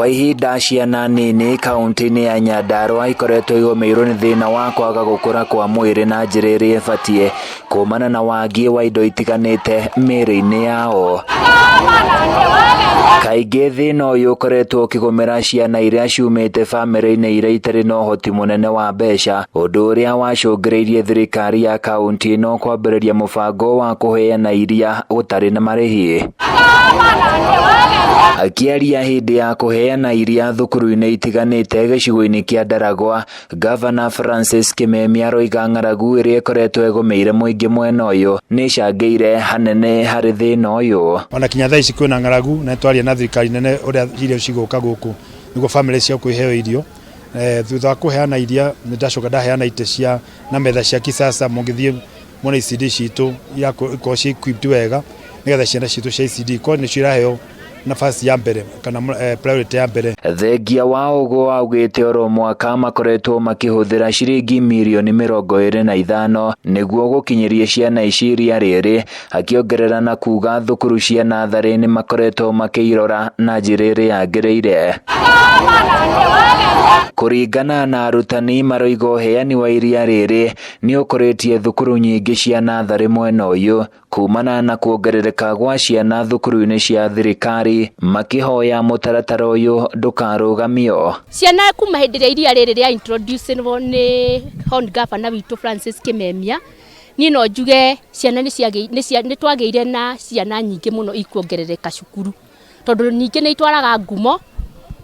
Kwa ihinda ciana nini kaunti-inĩ ya Nyandarua ikoretwo igũmĩirwo nĩ thĩna wa kwaga gũkũra kwa mwĩrĩ na njĩra ĩrĩa ĩbatiĩ kumana na wagi wa indo itiganĩte mĩĩrĩ-inĩ yao. Kaingĩ thĩna ũyũ ũkoretwo ũkĩgũmĩra ciana iria ciumĩte bamĩrĩ-inĩ iria itarĩ na ũhoti mũnene wa mbeca, ũndũ ũrĩa wacũngĩrĩirie thirikari ya kaunti ĩno kwambĩrĩria mũbango wa kũheana iria gũtarĩ na marĩhi. Akĩaria hĩndĩ ya kũheana iria thukuru-inĩ itiganĩte gĩcigo-inĩ kĩa Ndaragwa, Gavana Francis Kimemia aroiga ng'aragu ĩrĩa ĩkoretwo ĩgũmĩire mũingĩ mwena ũyũ nĩ ĩcangĩire hanene harĩ thĩna ũyũ. Ona kinya thaa ici kwĩna ng'aragu na twaria na thirikari nene ũrĩa irio cigũka gũkũ nĩguo famĩlĩ cia kwĩheo irio. Thutha wa kũheana iria nĩ ndacoka ndaheana itĩ cia na metha cia kisasa, mũngĩthiĩ muone ECD citũ ikorwo ci equipped wega nĩgetha ciana citũ cia ECD ikorwo nĩcio iraheo nafasi ya mbere kana priority ya mbere. Thengia wa ũguo augĩte oro mwaka makoretwo makĩhũthĩra ciringi mirioni 25 nĩguo gũkinyĩria ciana ici iria rĩrĩ, akĩongerera na kuga thukuru cia natharĩ nĩ makoretwo makĩirora na njĩra ĩrĩa yagĩrĩire. Kũringana na arutani maroiga ũheani wa iria rĩrĩ nĩ ũkũrĩtie thukuru nyingĩ cia natharĩ mwena ũyũ kumana na kuongerereka gwa ciana thukuru-inĩ cia thirikari, makĩhoya mũtaratara ũyũ ndũkarũgamio. Ciana kuma hĩndĩ ĩrĩa iria rĩrĩ rĩa introduce nĩ Hon Governor witũ Francis Kimemia, niĩ no njuge ciana nĩ twagĩire na ciana nyingĩ mũno ikuongerereka cukuru, tondũ ningĩ nĩ itwaraga ngumo,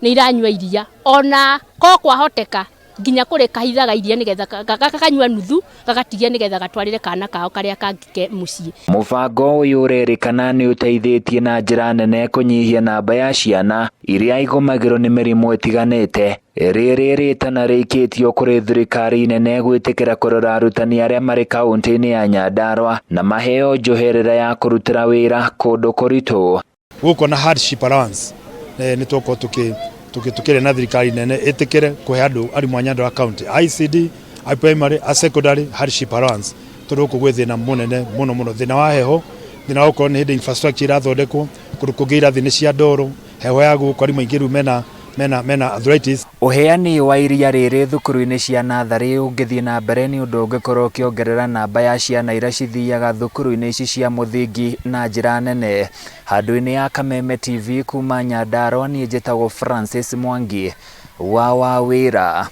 nĩ iranyua iria, ona ko kwahoteka nginya kũrĩ kahithaga iria nĩgetha gakanyua nuthu gagatigia nĩgetha gatwarĩre kana kao karĩa kangĩ ke mũciĩ. Mũbango ũyũ ũrerĩkana nĩ ũteithĩtie na njĩra nene kũnyihia namba ya ciana iria igũmagĩrwo nĩ mĩrimũ ĩtiganĩte. Rĩrĩ rĩtana rĩikĩtio kũrĩ thirikari nene gwĩtĩkĩra kũrora arutani arĩa marĩ kaunti-inĩ ya Nyandarua na maheo njoherera ya kũrutĩra wĩra kũndũ kũritũ. Gũkũ na hardship allowance nĩ tũkorwo tukĩria na thirikari nene ĩtĩkĩre kũhe andũ arimũ a Nyandarua County a ECD, a primary, a secondary hardship allowance, tondũ gũkũ gwĩ thĩna mũnene mũno mũno, thĩna wa heho, thĩna wa gũkorwo nĩ hĩndĩ infrastructure irathondekwo, kũndũ kũngĩ irathi nĩ cia ndoro, heho ya gũkũ arimũ aingĩ rĩu mena arthritis. Ũheani wa iria rĩrĩ thukuru-inĩ cia natharĩ ũngĩthiĩ na mbere nĩ ũndũ ũngĩkorwo ũkĩongerera namba ya ciana iria cithiaga thukuru-inĩ ici cia mũthingi na njĩra nene. Handũ-inĩ ya Kameme TV kuma Nyandarua, niĩ njĩtagwo Francis Mwangi wa Wawĩra.